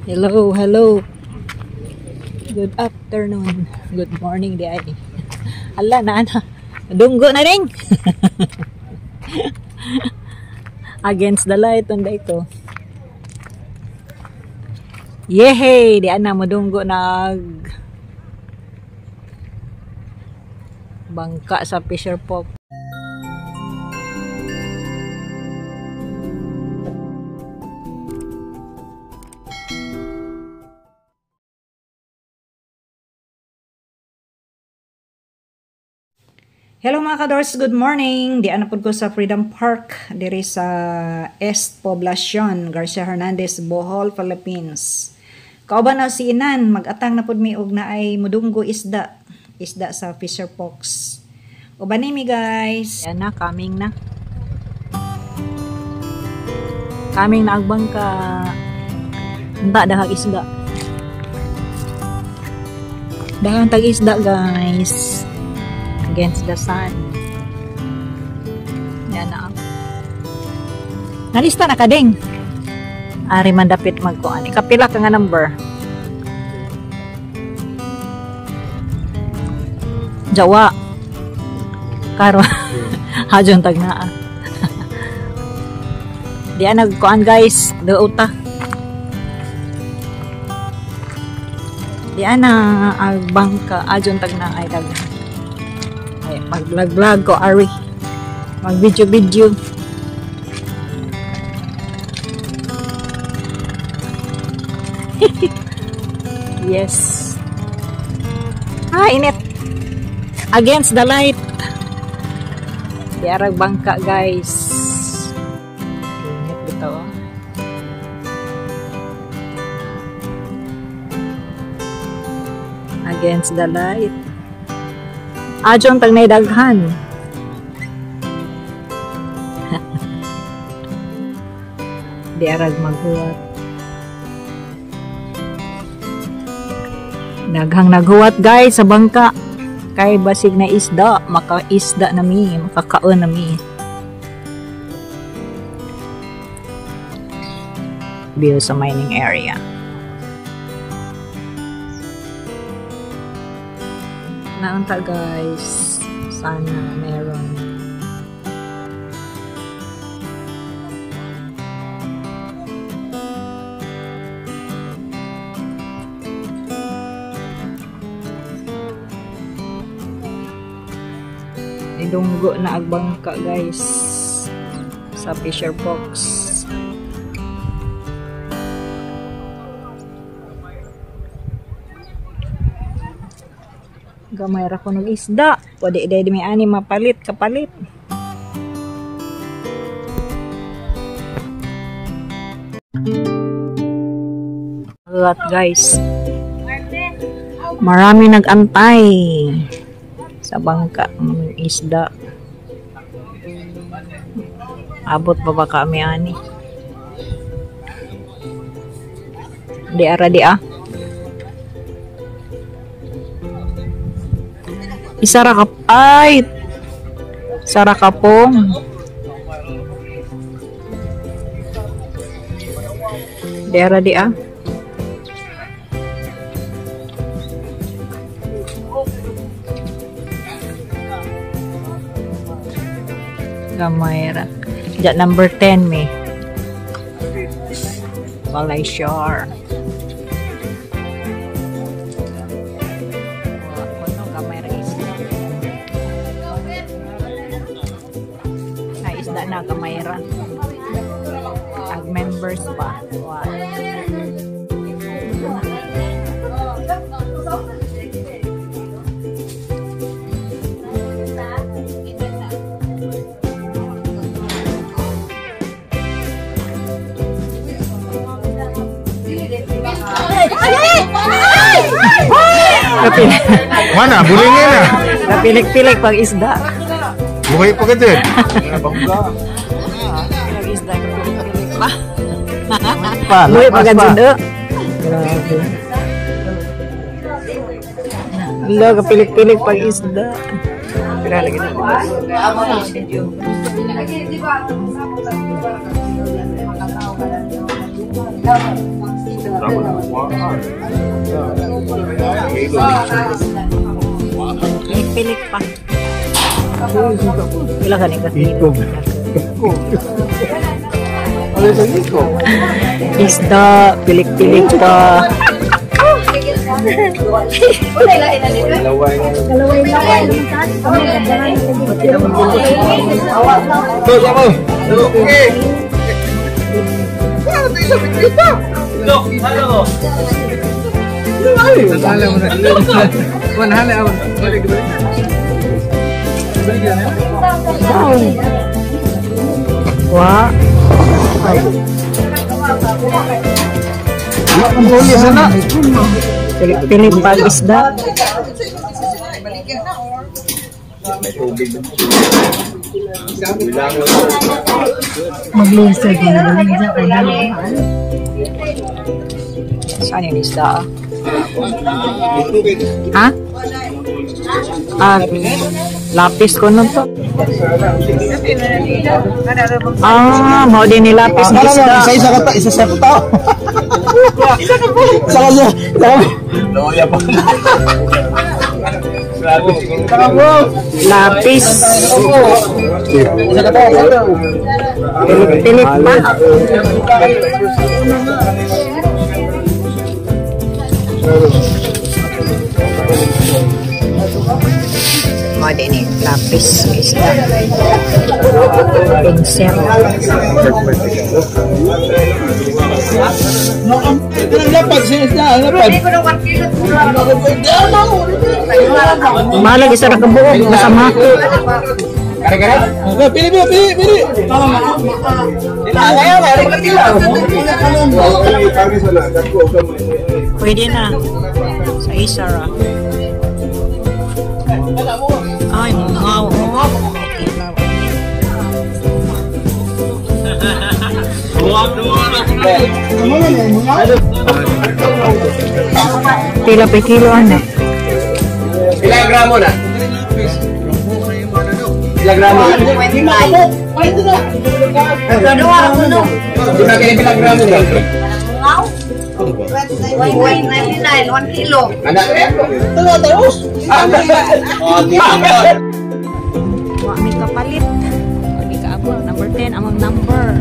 Hello, hello. Good afternoon. Good morning di ay. Ala na ana. Dunggo na ring. Against the light unday ko. Yehey, di ana modunggo nag bangka sa Fisher Pop. Hello mga kadors, good morning. Di ana pud ko sa Freedom Park diri sa East Poblacion, Garcia Hernandez, Bohol, Philippines. Kauban na si Inan, mag-atang na pud mi og naay mudunggo isda, isda sa Fisher Fox. Uban ni mi guys. Yan na, coming na. Coming na ang bangka. Unta dahag isda. Dahang tag isda guys. Against the sun. Yan na. Nalista na ka ding. Ari man dapit magkuan. Ikapila ka nga number. Jawa. Karon. Hajon tag naa. Di nagkuan guys, dauta. Di ana ang bangka ajon tag naa ay daghan. Ay, mag-vlog-vlog ko, Ari. Mag-video-video. Yes. Ah, init. Against the light. Diarag bangka, guys. Init dito. Against the light. Ajon tag nay daghan. Di arag maghuwat. Daghang naghuwat guys sa bangka. Kay basig na isda, makaisda na mi, makakaon na mi. View sa mining area. Naunta guys, sana meron. Idunggo na ang bangka guys sa Fisher Box. Gamay ra ko ng isda. Pwede dahil may ani mapalit, kapalit. Lot guys. Marami nagantay sa bangka ng isda. Abot pa ba kami ani? Di ara di ah. Isa ra ka ay sara kapong. Di ara di ah. Gamay ra. Diyan number 10 me. Balay Shore. Na gamay ra. Ag members pa. Wow. Mana bulingin na. Napilik-pilik pag isda. Buhay pa ka din. Pag isda, kapilik-pilik pa. Pa, Buhay pa lakas ka pa. dyan, oh. Grabe. Hello, kapilik-pilik pag isda. Pilik pa. Pila ka ni ka kilo? Ano sa iko? Isda, pilik-pilik pa. Laway. To, sama. Okay. Wala tayo sa pikrita. Halo. Wow. Wa. Huli sana. Pilik-pilik pa ang isda. Saan yung isda? Ah? Ha? Ah, lapis ko nun to. Ah, mao din ni lapis ng isda. Isa isa ka ta, isa sa tao. Isa ka po. Isa ka siya. Isa ka. Loya pa. Isa ka po. Lapis. Isa ka tao. Pilik-pilik pa. Mao din ni lapis ng isda. Pinsel. Lapad siya isda, lapad. Malag isa ra ka buok basta mako. Pili, pili, pili, pili. Pwede na. Sa isa ra. Ay, wow. Pila pa kilo ana. Ilang gramo na? Ilang gramo? Di ba kaya ilang gramo na? 1.99, 1 kilo. Anak eh? Wa mi kapalit. Wa mi kaabot. Number 10 among number.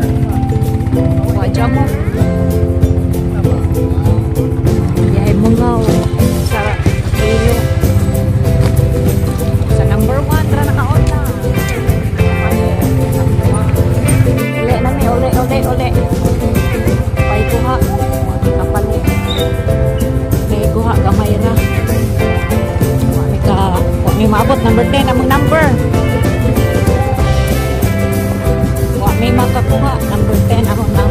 Wa jamo. Yahay mungaw sa kilo. Sa number 1 ra nakaon na. Number 1. Uli na mi, uli, uli, uli. Pay kuha. Wa mi kapalit. Kay kuha gamay ra. Wa mi ka, wa mi maabot number 10 among number. Wa may makakuha. Number 10 among number.